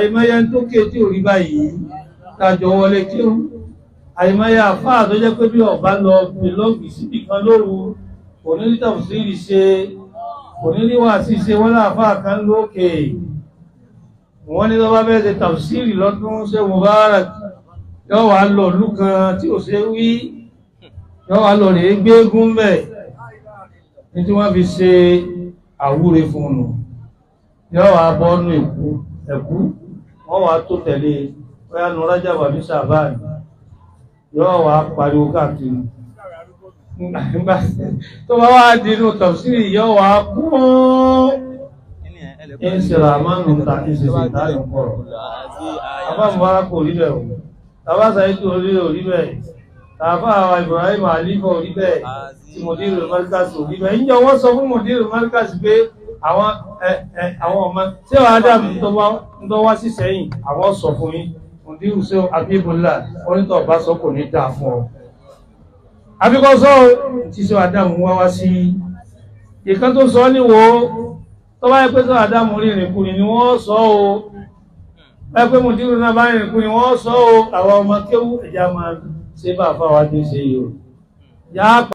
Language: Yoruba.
Àìmọye tó ké tí ò rí báyìí tájọ wọlé kí ó, àìmọye àfáà tó jẹ́ pé bí ọba lọ bìlọ́ọ̀gì síbì kan lóru, kò ní rí tàfsírì ṣe, kò ní rí wàásì ṣe. Wọ́n láàfáà kan lókè, wọ́n ní lọ́wọ́ bẹ́ẹ̀ ṣe tàfsírì lọ́dún ṣe Mubarak, yóò wá lọ ìlú kan tí ò ṣe wí, yóò wá lọ rèé gbégún bẹ̀ ní tí wọ́n fi ṣe àwúre fún un nù, yóò wá bọ́nú ẹ̀kú ẹ̀kú, wọ́n wá tó tẹ̀lé bóyá nu Rajab àbí Ṣàbáàn, yóò wá pariwo káàkiri. Tó bá wá di inú tafsiri, yóò wá kún ìṣẹ̀lẹ̀ àmánù ta ìṣẹ̀ṣẹ̀ ìtàlẹ̀ kọ̀rọ̀. Àbá Mubarak kò rí bẹ́ẹ̀ o, tàbá Sàídù orí ò rí bẹ́ẹ̀, tàbá àwa Ibrahim Àlífà ò rí bẹ́ẹ̀, tí Mùdírù Markaz ò rí bẹ́ẹ̀. Ǹjẹ́ wọ́n sọ fún Mùdírù Markaz pé àwọn ẹ ẹ àwọn ọmọ tí wàá dàbí tó wá sí sẹ́yìn, àwọn sọ fún yín. Mùdírù sí Abíbúlà onítọ̀ bá sọ kò ní dáa fún ọ. Àfikọ́ sọ tí sọ Ádámù wá wá sí ìkan tó sọ níwò, tó bá yẹ pé sọ Ádámù rìnrìn kùnrin ni wọ́n sọ o, bá yẹ pé Mùdírù náà bá rìnrìn kùnrin wọ́n sọ o. Àwọn ọmọ kéwú ẹ̀já máa ṣe bá àfáwá ní ṣe yìí o. Yá.